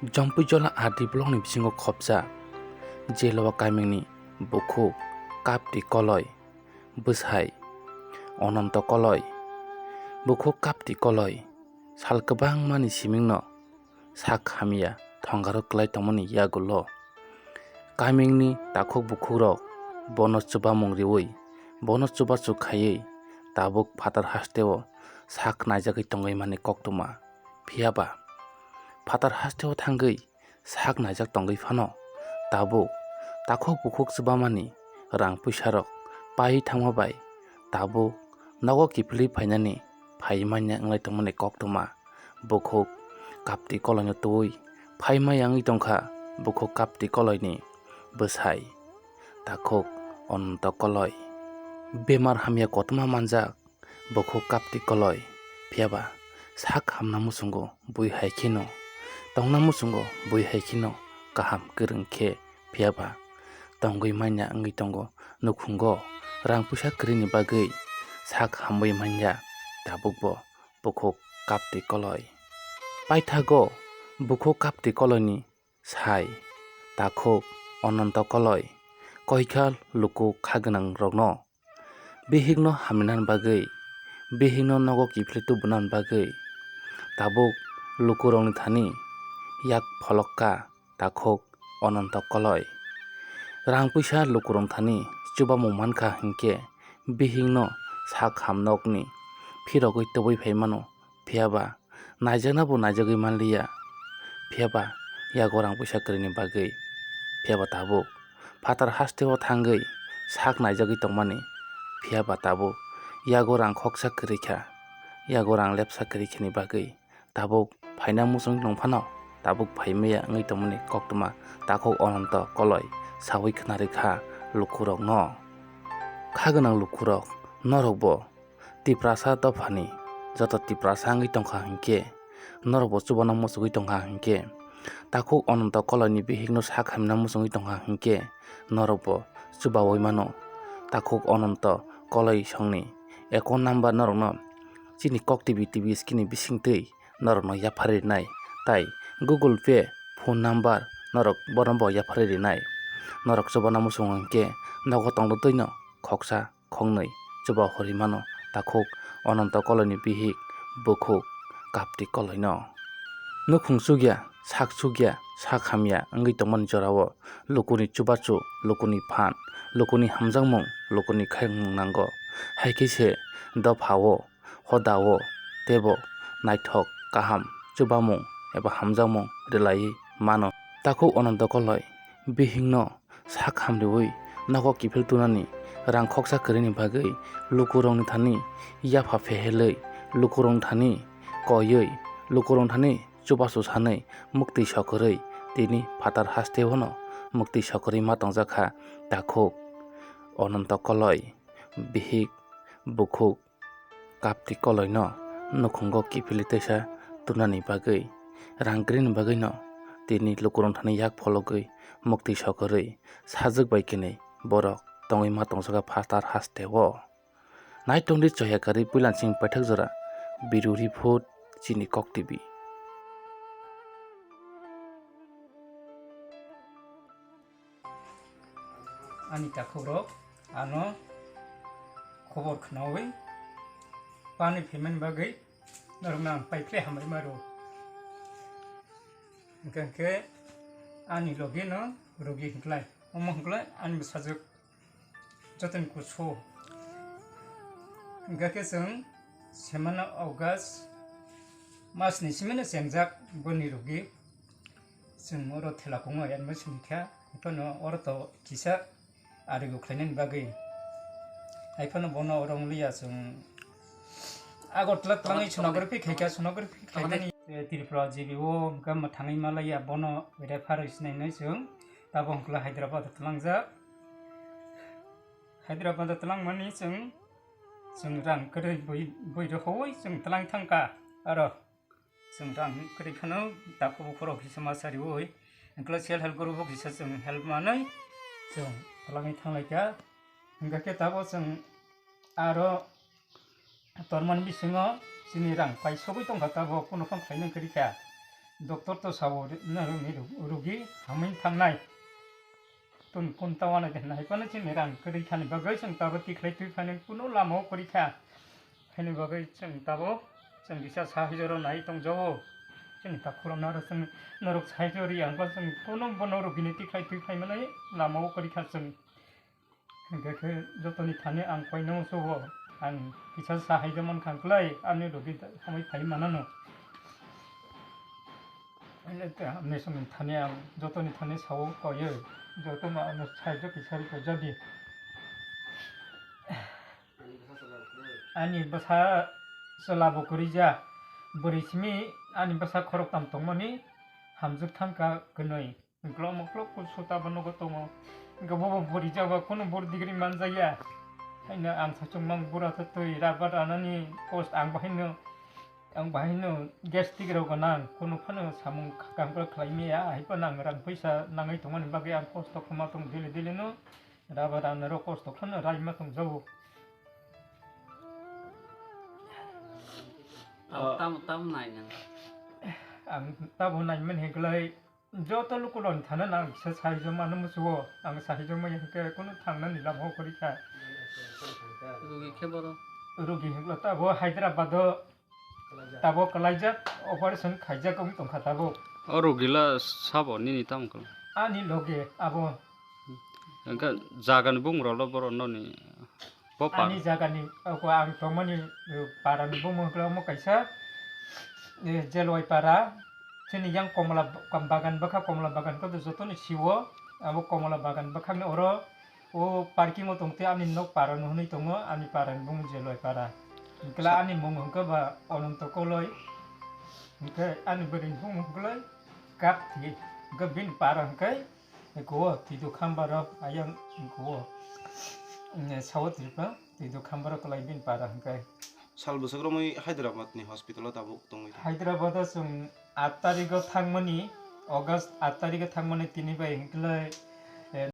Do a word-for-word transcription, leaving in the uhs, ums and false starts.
Jompuijola R D block ni bisingo khopsa Jelowa kamini bukhuk Kapti Koloi, bwsai Ononto Koloi. Bukhuk Kapti Koloi sal kwbangmani simingno sak hamya thongaro kwlai tongmani yagulo kamingni takhuk bukhukrok bono chubamung riui, bono chubachu khaiwi tabuk phatar hasteo sak naijagwi tongwi mani koktwma. Phiyaba phatar hasteo thangwi sak naijak tongwi phano tabuk takhuk bukhuk chubamani rang puisarok pai thangma bai tabuk nogo kiphilwi phainani phai manya wnglai tongmani koktwma. Bukhuk Kapti Koloino twiwi phai maya wngwi tongkha bukhuk Kapti Koloini bwsai takhuk Ononto Koloi. Bemar hamya kotorma manjak bukhuk Kapti Koloi, phiyaba sak hamna muchungo bui hai kheno, tongna muchungo bui hai kheno kaham kwrwng khe, phiyaba tongwi manya wngwi tongo nukhungo rang puisa kwrwini bagwi sak hamwi manya tabukbo bukhuk Kapti Koloi. Paithago bukhuk Kapti Koloini sai takhuk Ononto Koloi koikha luku kha gwnangrokno bihikno hamrinani bagwi, bihikno nogo kiphilwi tubunani bagwi tabuk lukurokni thani yak pholok kha takhuk Ononto Koloi. Rang puisa lukurokni thani chubamung mankha hinkhe bihikno sak ham nokni phirogwi tubui phai mano, phiyaba naijaknabo naijagwi manliya, phiyaba yago rang puisa kwrwini bagwi, phiyaba tabuk phatar hasteo thangwi sak naijagwi tongmani, phiyaba tabuk yago rang khoksa kwrwi kha, yago rang lepsa kwrwi khani bagwi tabuk phaina muchungwi tong phano, tabuk phai maya wngwi tongmani koktwma takhuk Ononto Koloi saui khna rwkha lukurokno. Kha gwnang lukurok, norokbo Tiprasa dophani joto Tiprasa wngwi tongkha hinkhe, norokbo chubana muchugwi tongkha hinkhe, takhuk Ononto Koloini bihikno sak hamna muchungwi tongkha hinkhe, norokbo chubaui mano. Takhuk Ononto Koloi songni account number norokno chini Kok T V T V screen ni bisingtwi norokno yapharwi rinai, tai Google Pay phone number norok bono bo yapharwi rinai. Norok chubana muchungo hinkhe nogo tongtwino khoksa khongnwi chuba hori mano takhuk Ononto Koloini bihik bukhuk Kapti Koloino. Nukhung chukya, sak chukya, sak hamya wngwi tongmani jorao lukuni chubachu, lukuni phan, lukuni hamjakmung, lukuni khaimung nango. Hai khe se dophao, hodao teibo naithok kaham chubamung eba hamjakmung rwlaiwi mano. Takhuk Ononto Koloi bihikno sak hamriui nogo kiphil tunani rang khoksa kwrwini bagwi lukurokni thani yapha phehelwi, lukurokni thani koiwi, lukurokni thani chubachu sanwi muktwi sokwrwi tini phatar hasteo no muktwi sokwrwi ma tongjakha takhuk Ononto Koloi bihik bukhuk Kapti Koloino nukhungo kiphilwi teisa tunani bagwi, rang kwrwini bagwino tini lukurok thani yak phologwi muktwi sokorwi sajwk bai kwnwi borok tongwi ma tongjaga phatar hasteo. Naitongdi choya kwrwi puilansing paithak jora Biru Riphut chini Kok T V. Ani takhukrok ano khobor khnaui pani phaimani bagwi norokno ang paiphle hamrwima rwo. Hwnkhe ani logino rwgwi hwnkhlai, omo hwnkhlai ani bwsajwk jotoni kusu. Hwnkhe chwng semano August masni simino chengjak boni rwgwi. Chwng oro thela kongo admission kha, phano oro to kisa arigo khlainani bagwi. Hai phano bono oro wng liya chwng Agartala twlangwi sonography khaikha, sonography khlainani, eh, Tripura G B O hwnkhe mwthangwi malaiya, bono refer rwi sinainai chwng. Tabo hwnkhe Hyderabad tlangjak. Hyderabad tlangmani chwng, chwng rang kwrwi bui, bui rohoi chwng tlang thangkha aro. Chwng rang kwrwi phano takhuk bukhurok kisa ma sariui, hwnkhe self help group o kisa chwng help manwi chwng twlangwi thanglaikha. Hwnkhe tabo chwng aro tormani bisingo chini rang paisogwi tongkha, tabo kuno phano khaina kwrwi kha. Doctor to sao ri-, na rungni ru-, rugi hamwi thangnai. Tun kun tawana de nai pano chini rang kwrwi khani bagwi chwng tabo tikhlai twi phani kuno lama o kwrwi kha. Haini bagwi chwng tabo chwng kisa sahai jora nai tong jao. Chini takhurok naro chwng norok sahai jori ang ba chwng kuno bono rugini tikhlai twi phai manai lama o kwrwi kha chwng. Hingke khe jotoni thani ang koino sugo, ang kisa sahai jomon khang klai, ani rodi hamwi phai manano. Ani songni thani ang jotoni thani sao koyo, jotono ano sahai jo kisa ri ko jadi. Ani bwsa chwla bo kwrwi ja, bwrwi simi ani bwsa khoroktham tongmani hamjwk thangkha kwnwi. Hwnkhe omo khulok khe suta bo nogo tongo. Hwnkhe bobo bwrwi jaga kunu bor degree manjaya. Haino ang sachung mang bura khe twi rabar ranani cost ang bahaino, ang bahaino gastric rok gwnang, kunu phano samung kaham khe khlai maya, hai phano ang rang puisa nangwi tongmani bagwi ang kosto khama tong daily daily no. Rabar ranani rok kosto kheno raima tong jago. Tamo, tamo, tamo nai nang. Ang tamo nai mani hwnkhe lai joto lukurokni thani ang kisa sahai joma no musugo, ang sahai joma hwnkhe kunu thangnani lama o kwrwi kha. Rugi khe boro? Rugi hwnkhe tabo Hyderabad o tabo kwlaijak, operation khaijak wng tongkha tabuk. O rugila sabo nini tamo kwlai? Ani loge abo. Hwnkhe jagani bumung rok lo borok noni bo par? Ani jagani, oko ang tongmani, eh, parani bumung hwnkhe omo kaisa, eh, Jelwai para. Chini yang komla ba-, bagan bwkha, komla bagan khe jotoni siwo, abo komla bagan bwkhani oro. O parking o tongtwi ani nok para no hwnwi tongo, ani para ni bumung Jelwai para. Hwnkhe ani mung hwnkhe ba Ononto Koloi. Hwnkhe ani bwrwi ni bumung hwnkhe lai Kapthi. Hwnkhe bini para hwnkhe eko o Twidu Khambaro ayang eko o, mm, Sao Tripura Twidu Khambaro kwlai bini para hwnkhe. Sal bwswk romwi Hyderabad ni hospital o tabuk tongwi tong? Hyderabad o chwng aat tarikh o thangmani, August aat tarikh o thangmani tini bai hwnkhe lai